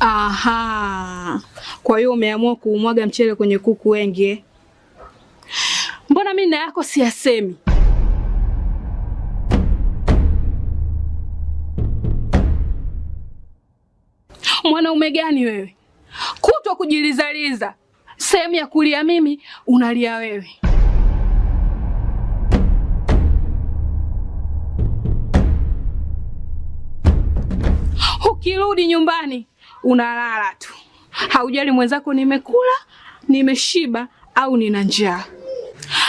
Aha, kwa hiyo umeamua kuumwaga mchele kwenye kuku wengi eh? Mbona mimi na yako siyasemi? Mwanaume gani wewe? Kutwa kujilizaliza, sehemu ya kulia mimi unalia wewe. Ukirudi nyumbani unalala tu, haujali mwenzako nimekula, nimeshiba au nina njaa.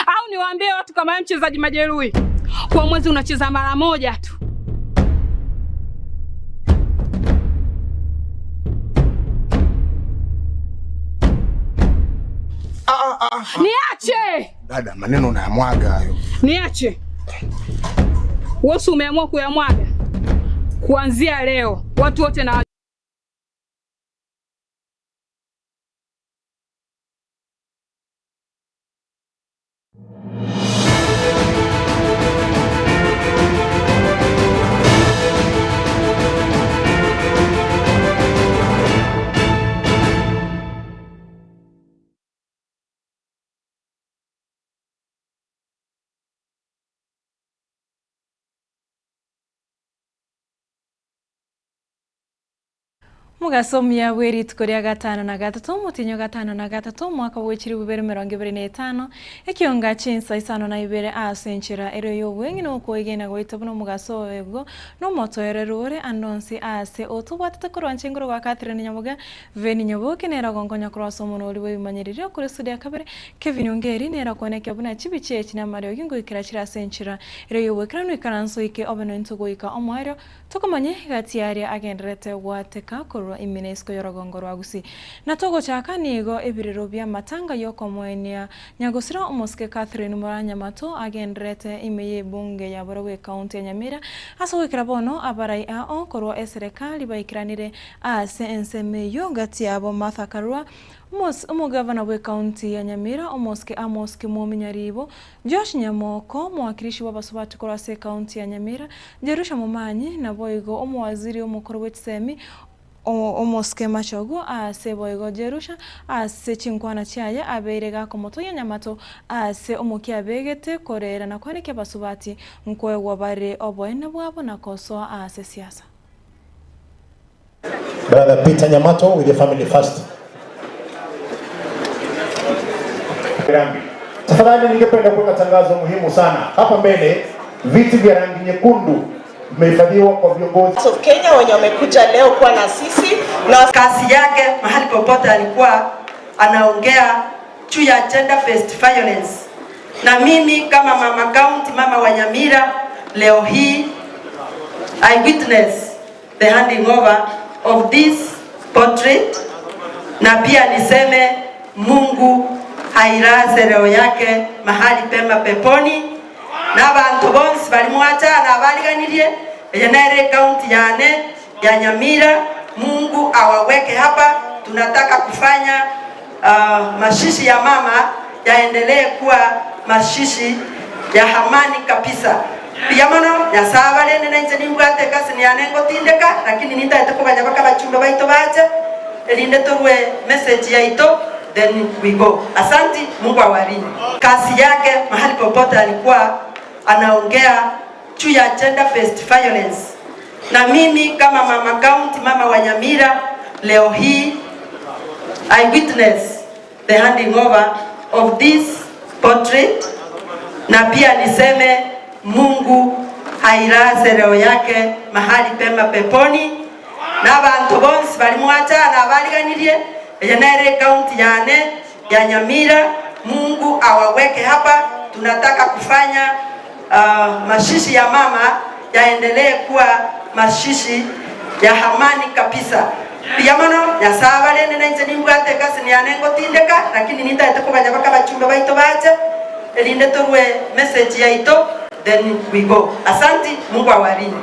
Au niwaambie watu kama wewe mchezaji majeruhi, kwa mwezi unacheza mara moja tu. Niache! Dada, maneno unayamwaga hayo. Niache. Wewe umeamua kuyamwaga. Kuanzia leo watu wote na Omogaso omuya bwe rituko ria gatano na gatato omotienyi o gatano na gatato omwaka bwa echiribu ibere emerongo ebere na etano ekionga chinsa isano na ibere ase enchera ere ya obweng'e na okoegena goita buna omogaso oyo na omotoereru ore ande onsi ase otobwatete korwa nche igoro gwa Catherine Nyaboga Veni Nyaboke nere ogonkonya korwa ase omonori bwa ebimanyererio kore studio ya kabere Kevin Ongeri nere okoenekia buna chibichi echi na amariogi ngoikera chire ase enchera ere ya obwekeranu ikaranso ike obe nointwe goika omoerio Tokomanye gati y'aria agendererete gwateka korwa ime na isiko y'orogongo rwa Gusii. Na togochaka nigo ebirero bi'amatanga y'okomoenia nyagosira omosike Catherine Muranyamato agendererete ime y'ebunge ya Borobwo ekaunti ya Nyamira ase goikera bono abarai ao korwa eserekari baikeranire ase ensemo eyio gati yabo Martha Karua Omogavana bw'ekaunti ya Nyamira omosike Amos Kimwomi Nyaribo Josh Nyamoko, omowakilishi bw'abasubati korwa ase ekaunti ya Nyamira, Jerusha Momanyi, naboigo omowaziri omokoro bwe chisemi omosike Machogu ase boigo Jerusha ase chinkwana chiaye abeire gakomotogia Nyamato ase omokia abegete korera na koenekia abasubati nkoegwa bare oboene bwabo na kosoa ase siasa. Brother Peter Nyamato with your family first. Rambi. Tafadhali ningependa kuweka tangazo muhimu sana hapa mbele. Viti vya rangi nyekundu vimehifadhiwa kwa viongozi of Kenya wenye wamekuja leo kuwa na sisi na kasi yake mahali popote alikuwa anaongea juu ya gender based violence, na mimi kama mama county, mama wa Nyamira, leo hii I witness the handing over of this portrait, na pia niseme Mungu airaze roho yake mahali pema peponi na abantu bonsi balimwachana abaliganirie eye nere county yane ya Nyamira. Mungu awaweke hapa. Tunataka kufanya mashishi ya mama yaendelee kuwa mashishi ya amani kabisa. Mbuya mono, Nyasae abarende na inche nimbwate ekasini yane ngotindeka, lakini nintaete koganya mpaka abachumbe baito bache, erinde torue message yaito then we go. Asanti, Mungu awarinde. Kasi yake mahali popote alikuwa anaongea juu ya gender based violence, na mimi kama mama county, mama wa Nyamira, leo hii I witness the handing over of this portrait, na pia niseme Mungu airaze roho yake mahali pema peponi, na abanto bonsi balimwachana abaliganirie eye nere ekaunti yane ya Nyamira. Mungu awaweke hapa. Tunataka kufanya mashishi ya mama yaendelee kuwa mashishi ya amani kabisa. Mbuya mono, Nyasae abarende na inche nimbwate ekasini yane ngotindeka, lakini nintaete koganya mpaka abachumbe baito bache, erinde torue message yaito then we go. Asanti, Mungu awarinde.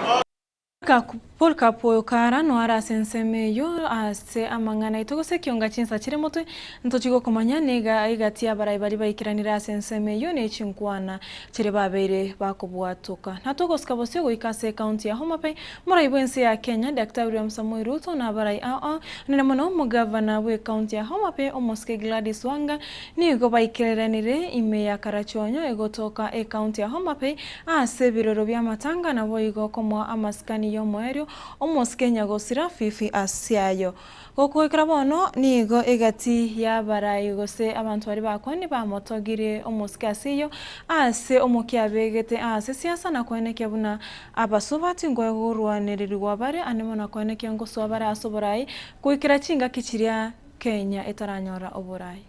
Polycarp Oyokara noare ase ensemo eyio ase amang'ana aito gose ekionga chinsa chire motwe ntochi gokomanya niga egati y'abarai baria baikeranire ase ensemo eyio ne chinkwana chiria babeire bakobwatoka. Natogosika bosio goika ase ekaunti ya Homa Bay, morai bw'ense ya Kenya Daktari William Samoei Ruto na abarai ao ao nere mono omogavana bw'ekaunti ya Homa Bay omosike Gladys Wanga nigo baikereranire ime ya Karachuonyo egotoka ekaunti ya Homa Bay Ase ebirero bi'amatanga naboigo okomoa amasikani y'omoerio omosike nyagosira Fifi Asiayo. Gokoikera bono nigo egati y'abarai gose abanto baria bakwani bamotogirie omosike Asiyo ase omokia abegete ase siasa na koenekia buna abasubati nkoegorwanererigwa bare ande mono koenekia ngosoa bare ase oborai goikera chingaki chiria Kenya etaranyora oborai.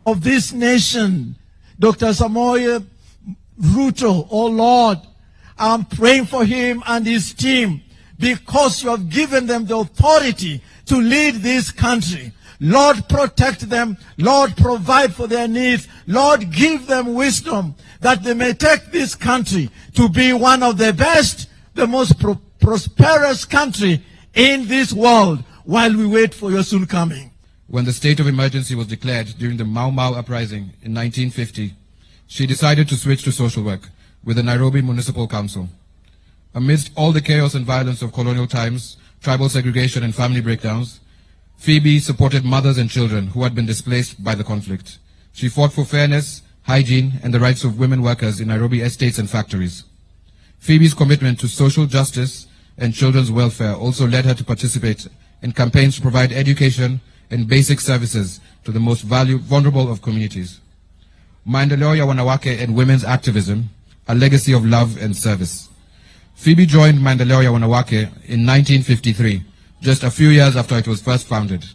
Of this nation Doctor Samoei Ruto, oh Lord, I'm praying for him and his team because you have given them the authority to lead this country. Lord, protect them. Lord, provide for their needs. Lord, give them wisdom that they may take this country to be one of the best, the most pro prosperous country in this world while we wait for your soon coming. When the state of emergency was declared during the Mau Mau uprising in 1950, she decided to switch to social work with the Nairobi Municipal Council. Amidst all the chaos and violence of colonial times, tribal segregation and family breakdowns, Phoebe supported mothers and children who had been displaced by the conflict. She fought for fairness, hygiene, and the rights of women workers in Nairobi estates and factories. Phoebe's commitment to social justice and children's welfare also led her to participate in campaigns to provide education and basic services to the most value, vulnerable of communities. Maendeleo ya Wanawake and Women's Activism, a legacy of love and service. Phoebe joined Maendeleo ya Wanawake in 1953, just a few years after it was first founded.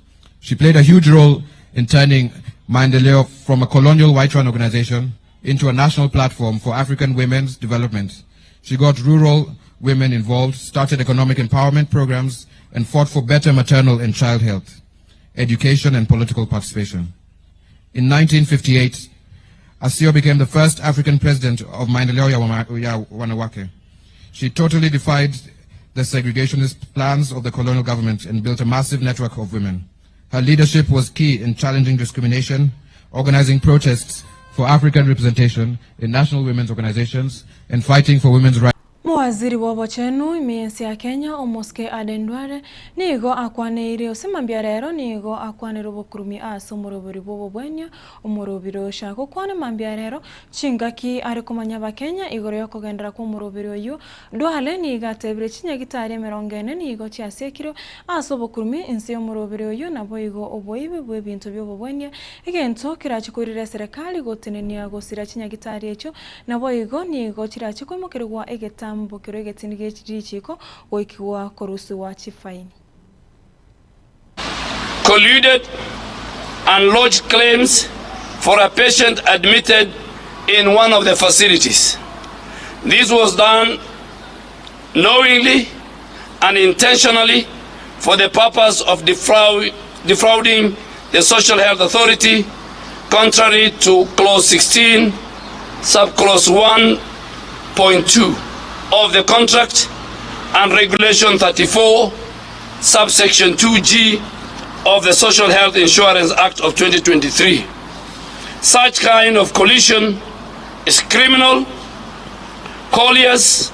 She played a huge role in turning Maendeleo from a colonial white-run organization into a national platform for African women's development. She got rural women involved, started economic empowerment programs, and fought for better maternal and child health, education, and political participation. In 1958, Asio became the first African president of Maendeleo ya Wanawake. She totally defied the segregationist plans of the colonial government and built a massive network of women. Her leadership was key in challenging discrimination, organizing protests for African representation in national women's organizations, and fighting for women's rights. Mowaziri bw'obochenu ime y'ense ya Kenya, Omosike Aden Duale, nigo akwaneire ase mambia rero nigo akwanire obokurumi ase omoroberi bw'obobwenia omorobiri ocha gokwana mambia rero chingaki are komanya abakenya igoro y'okogenderera kw'omoroberi oyio Duale nigo atebire chinyagitari emerongo ene nigo chiasiekirwe ase obokurumi inse y'omoroberi oyio naboigo oboibi bw'ebinto bi'obobwenia egento kerache koirera eserekari gotenenia gosira chinyagitari echio Naboigo nigo chirache koimokerigwa egetambokero egetindi gie richiiko goikigwa korusigwa chifaini. Colluded and lodged claims for a patient admitted in one of the facilities. This was done knowingly and intentionally for the purpose of defrauding the Social Health Authority contrary to clause 16 subclause 1.2 of the contract and regulation 34 subsection 2G of the Social Health Insurance Act of 2023. Such kind of collision is criminal, colious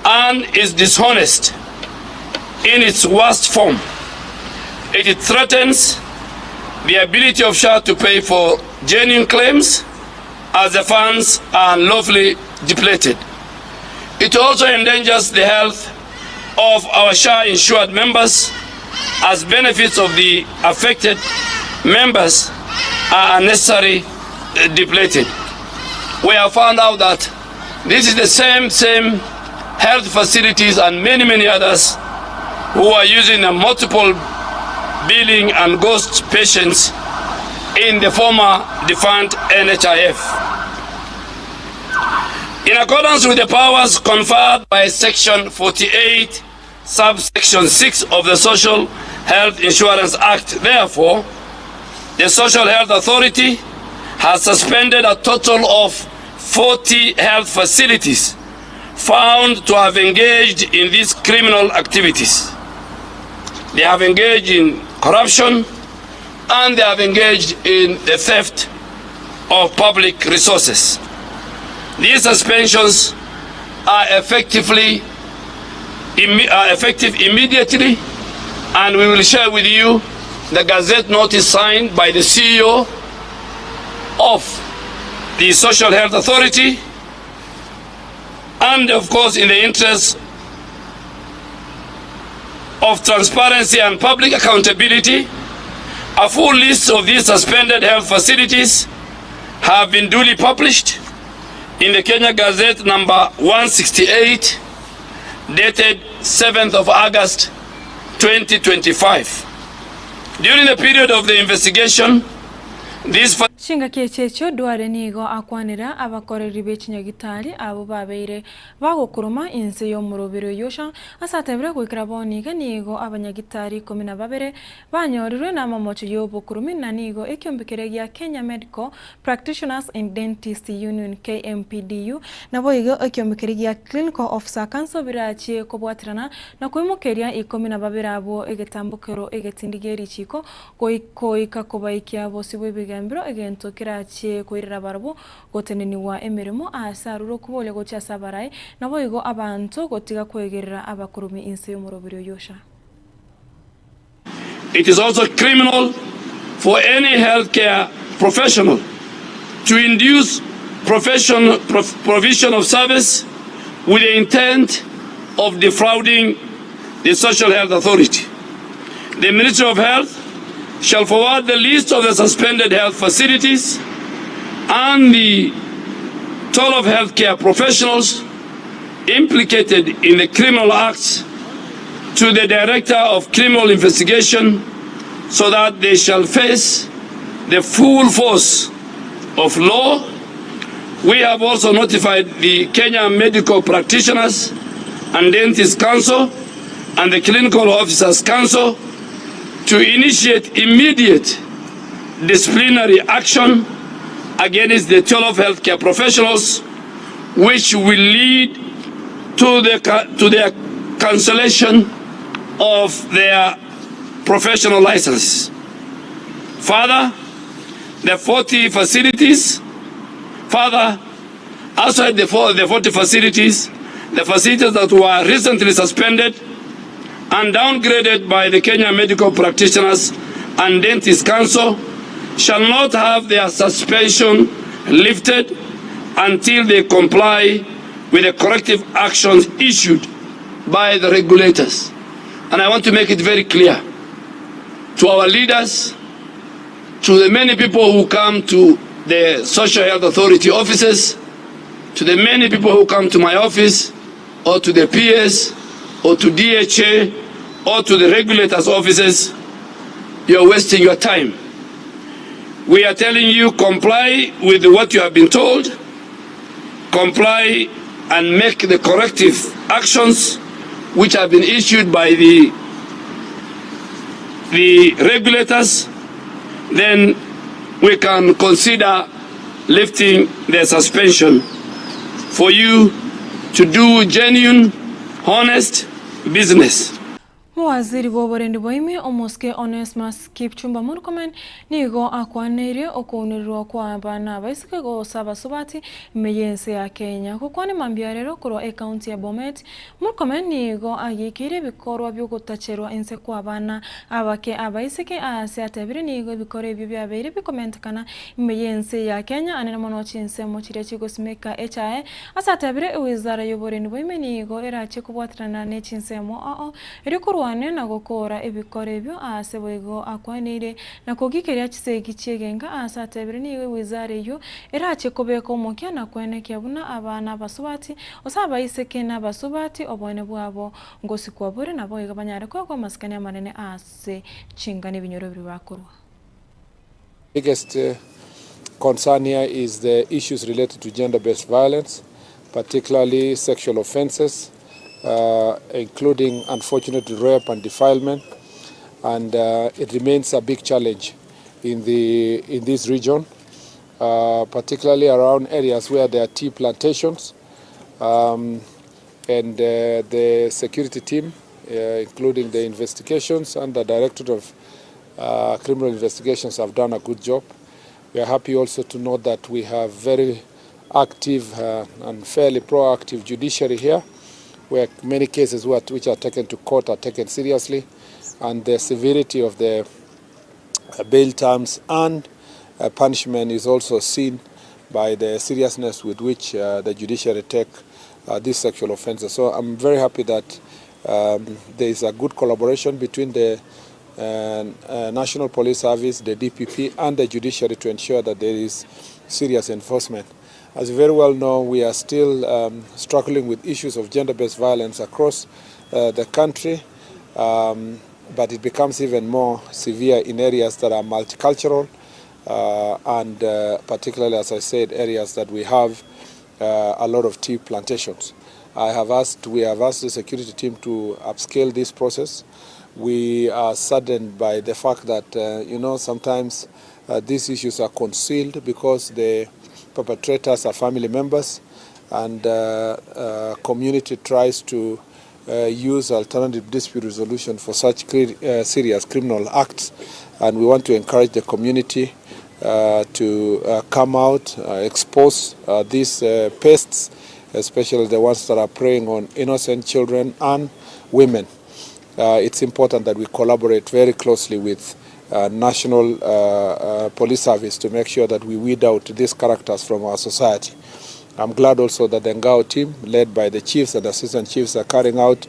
and is dishonest in its worst form. It threatens the ability of SHA to pay for genuine claims as the funds are unlawfully depleted. It also endangers the health of our SHA insured members as benefits of the affected members are unnecessarily depleted. We have found out that this is the same same health facilities and many many others who are using a multiple billing and ghost patients in the former defunct NHIF. In accordance with the powers conferred by Section 48, subsection 6 of the Social Health Insurance Act, therefore, the Social Health Authority has suspended a total of 40 health facilities found to have engaged in these criminal activities. They have engaged in corruption and they have engaged in the theft of public resources. These suspensions are effectively are effective immediately and we will share with you the gazette notice signed by the CEO of the Social Health Authority and of course in the interest of transparency and public accountability, a full list of these suspended health facilities have been duly published in the Kenya Gazette number 168 dated 7th of August 2025. During the period of the investigation, these Chingaki echi echio Duale nigo akwanera abakoreri be chinyagitari abwo babeire bagokoroma inse y'omoroberi o Yoshua, ase atebire goikera bono iga nigo abanyagitari ikomi na babere banyorirwe namamocho y'obokorumi na nigo ekiombe keria gia Kenya Medical Practitioners and Dentists Union, KMPDU, naboigo ekiombe keria gia Clinical Officer Council birachie kobwaterana na koimokeria ikomi na babere abwo egetambokero egetindi gie richiko goika kobaikia bosio bw'ebigambero egento kerachie koirera barabwo gotenenigwa emeremo aase arure okoboria gochia ase abarai, naboigo abanto gotiga kwegerera abakorumi inse y'omoroberi o Yosha. It is also criminal for any health care professional to induce profession, provision of service with the intent of defrauding the Social Health Authority. The Ministry of Health shall forward the list of the suspended health facilities and the toll of healthcare professionals implicated in the criminal acts to the Director of Criminal Investigation so that they shall face the full force of law. We have also notified the Kenya Medical Practitioners and Dentists Council and the Clinical Officers Council to initiate immediate disciplinary action against the 12 healthcare professionals, which will lead to, the, to their cancellation of their professional license. Further, the 40 facilities, further, outside the, the 40 facilities, the facilities that were recently suspended and downgraded by the Kenya Medical Practitioners and Dentists Council shall not have their suspension lifted until they comply with the corrective actions issued by the regulators. And I want to make it very clear to our leaders, to the many people who come to the Social Health Authority offices, to the many people who come to my office, or to the PS, or to DHA, or to the regulators' offices, you're wasting your time. We are telling you comply with what you have been told, comply and make the corrective actions which have been issued by the, the regulators, then we can consider lifting the suspension for you to do genuine, honest business. Mowaziri bw'oborendi bwa ime, Omosike Onesmus Kipchumba Murkomen nigo akwaneire okounererwa kwa abana abaiseke gose abasubati ime y'ense ya Kenya. Gokwana mambia rero korwa ekaunti ya Bomet, Murkomen nigo agekeire ebikorwa biogotacherwa ense kwa abana abake abaiseke ase atebire nigo ebikoro ebio biabeire bikomentekana ime y'ense ya Kenya anene mono chinsemo chiria chigosimeka echae ase atebire ewizara y'oborendi bwa ime nigo erache kobwaterana ne chinsemo ao erio korwania na gokora ebikoro ebio ase boigo akwaneire na kogikeria chisegi chiegenga ase atebire nigo ewizara eywo erache kobeka omokia na kwenekia buna abana abasubati ase abaiseke na abasubati oboene bwabo ngosikwa bore nabo iga banyare koegwa amasikani amanene ase chinga na ebinyoro biria bakorwa. Biggest concern here is the issues related to gender-based violence, particularly sexual offenses, including unfortunate rape and defilement, and it remains a big challenge in the in this region, particularly around areas where there are tea plantations. And the security team including the investigations and the Directorate of Criminal Investigations have done a good job. We are happy also to note that we have very active and fairly proactive judiciary here where many cases which are taken to court are taken seriously and the severity of the bail terms and punishment is also seen by the seriousness with which the judiciary take these sexual offences. So I'm very happy that there is a good collaboration between the National Police Service, the DPP and the judiciary to ensure that there is serious enforcement. As you very well know, we are still struggling with issues of gender-based violence across the country, but it becomes even more severe in areas that are multicultural and particularly, as I said, areas that we have a lot of tea plantations. I have asked, we have asked the security team to upscale this process. We are saddened by the fact that, sometimes these issues are concealed because the perpetrators are family members and community tries to use alternative dispute resolution for such serious criminal acts. And we want to encourage the community to come out, expose these pests, especially the ones that are preying on innocent children and women. It's important that we collaborate very closely with National Police Service to make sure that we weed out these characters from our society. I'm glad also that the Ngao team, led by the chiefs and assistant chiefs, are carrying out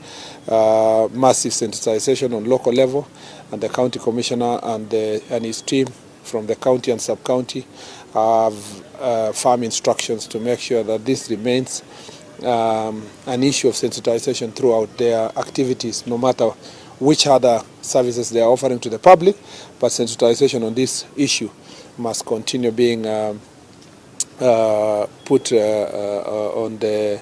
massive sensitization on local level, and the county commissioner and his team from the county and sub-county have firm instructions to make sure that this remains an issue of sensitization throughout their activities, no matter which other services they are offering to the public, but sensitization on this issue must continue being put on the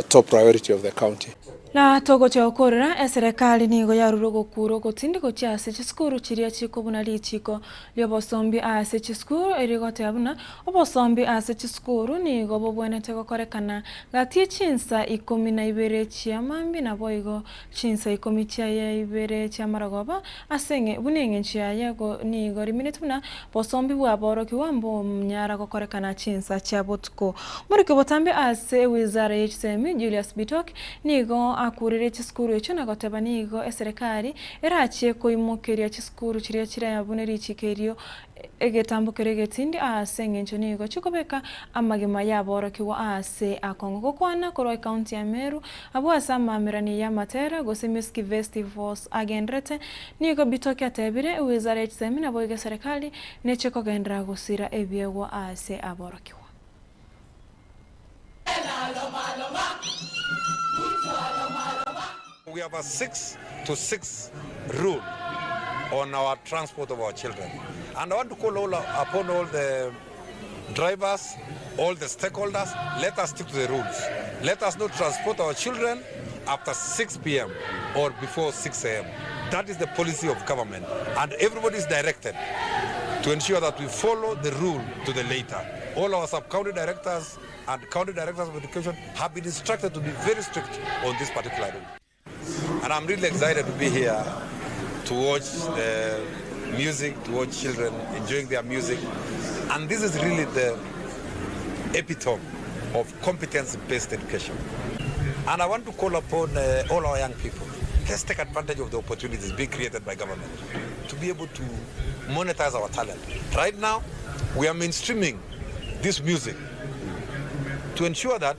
top priority of the county. Na togochia gokorera, eserekari nigo yarure ogokura ogotindi gochia ase chisukuru chiria chikobuna richiko ri'obosombi ase chisukuru erio goteba buna obosombi ase chisukuru nigo bobwenerete gokorekana gati ye chinsa ikomi na ibere chia mambia naboigo chinsa ikomi chia ibere chi'amarogoba ase eng'e buna eng'encho yaye nigo rimineti buna bosombi bw'aborokigwa mbonyara gokorekana chinsa chia botuko. Omoriki botambe ase ewizara ye chisemi Julius Bitok nigo akurire chisukuru echio na goteba nigo eserekari erachie koimokeria chisukuru chiria chire buna richiko erio egetambo keria egetindi ase eng'encho nigo chikobeka amagima y'aborokigwa ase akong'u. Gokwana korwa ecounty ya Meru abwo ase amaamerani y'amatera gose Music Festivals agenderete nigo Bitok atebire ewizara ye chisemi naboigo eserekari neche kogenderera gosira ebiegwa ase aborokigwa. We have a 6 to 6 rule on our transport of our children. And I want to call upon all the drivers, all the stakeholders, let us stick to the rules. Let us not transport our children after 6 p.m. or before 6 a.m. That is the policy of government. And everybody is directed to ensure that we follow the rule to the later. All our sub-county directors and county directors of education have been instructed to be very strict on this particular rule. And I'm really excited to be here to watch the music, to watch children enjoying their music. And this is really the epitome of competence-based education. And I want to call upon all our young people. Let's take advantage of the opportunities being created by government to be able to monetize our talent. Right now, we are mainstreaming this music to ensure that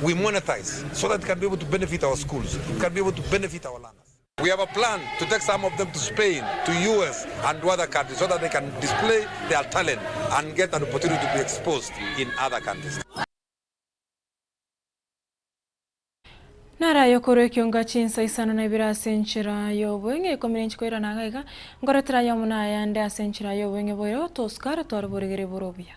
we monetize so that it can be able to benefit our schools, it can be able to benefit our learners. We have a plan to take some of them to Spain, to US and to other countries so that they can display their talent and get an opportunity to be exposed in other countries. Naro aye okorua ekionga chinsa isano na ibere ase enchera y'obweng'e ikomi na inche koirana iga iga, nkoretera aye amo nayande ase enchera y'obweng'e boire, tosukare tware borigere bore obuya.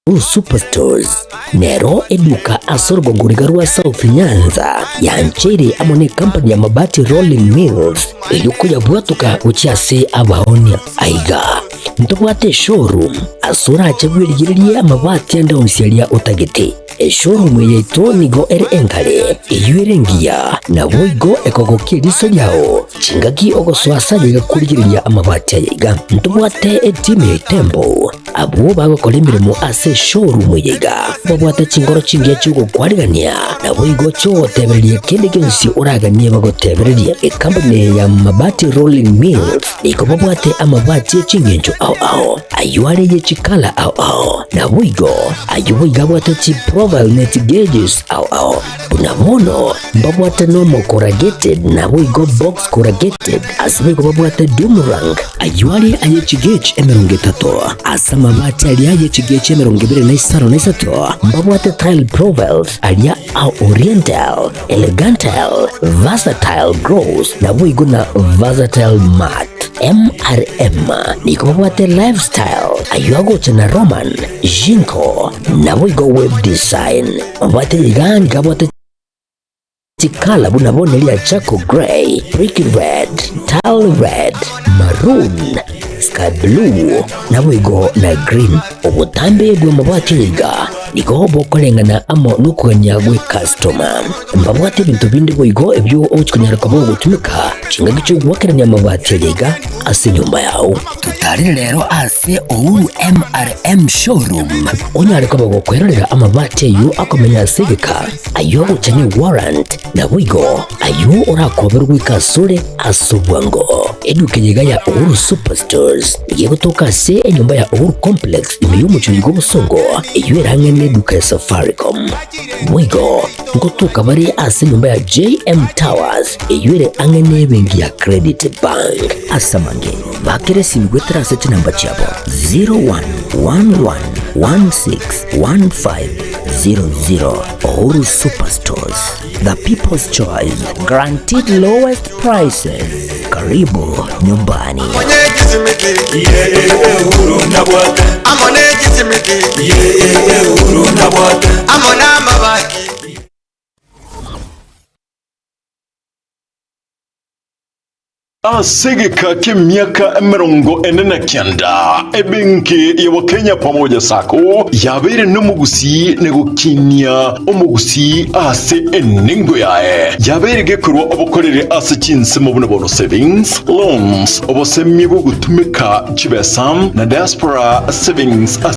Uhuru Superstores nero eduka ase orogongo riga rwa South Nyanza yancheire amo ne company ya Mabati Rolling Mills eyio koyabwatoka gochia ase abaonia. Aiga ntobwate eshowroom ase orache bwerigererie amabati ande onsi aria otagete. Eshowroom eye yaito nigo ere engare, eyio ere engiya, naboigo ekogokia eriso riao chingaki ogosoa ase ayaiga korigereria amabati ayaiga. Ntobwate etimu ya Itembo Abwo bagokora emeremo ase eshowroom eye iga babwate chinkoro chingiya chi'ogokwarigania, naboigo chi'ogotebereria kende gionsi oraganie bagotebererie. Ecompany eye ya Mabati Rolling Mills nigo babwate amabati e chingencho ao ao, ayio are ye chikala ao ao, naboigo ayio boigo abwate chiprofile ne chigauges ao ao. Buna bono mbabwate normal corrugated naboigo box corrugated, ase boigo babwate doom rank, ayio are aye chigauge 30, ase amabati aria aye chigauge 23, mbabwate tile profiles aria a oriental, elegantal, versatile gloss naboigo na versatile matte. MRM nigo babwate lifestyle, ayio agocha na Roman, Jinko, naboigo web design. Babwate iga nigo abwate chikala buna bono eria charcoal grey, brick red, tile red, maroon, sky blue, naboigo na green. Obotambe bw'amabati aya iga nigo bokoreng'ana amo nokogania gw'ekastoma. Mbabwate ebinto binde boigo ebio ogochi konyara koba ogotumeka chingaki chi'ogoakerania amabati aya iga ase enyomba yao. Totarire rero ase Uhuru MRM Showroom onyare koba gokwerorera amabati ayio akomenya ase egeka, ayio agocha ne warrant, naboigo ayio orakoberwe goika asore ase obwango. Eduka eye iga ya Uhuru Superstores nigo egotoka ase enyomba ya Uhuru Complex ime y'omochie oyo bw'obosongo eyio ere ang'e neduka ya Safaricom. Boigo ngotoka bare ase enyomba ya JM Towers eyio ere ang'e nebenki ya Credit Bank. Ase amange, bakera esimi goetera ase chinamba chiabo 0111161500. Uhuru Superstores, the people's choice, guaranteed lowest prices. Karibu nyumbani. Ase egeka ki'emiaka 49, ebenki ya Wakenya Pamoja Sacco yabeire nomogusii na gokinia omogusii ase enengo yaye. Yabeire gekorwa obokoreri ase chinsemo buna bono savings, loans, obosemia bw'ogotumeka chibesa na diaspora savings.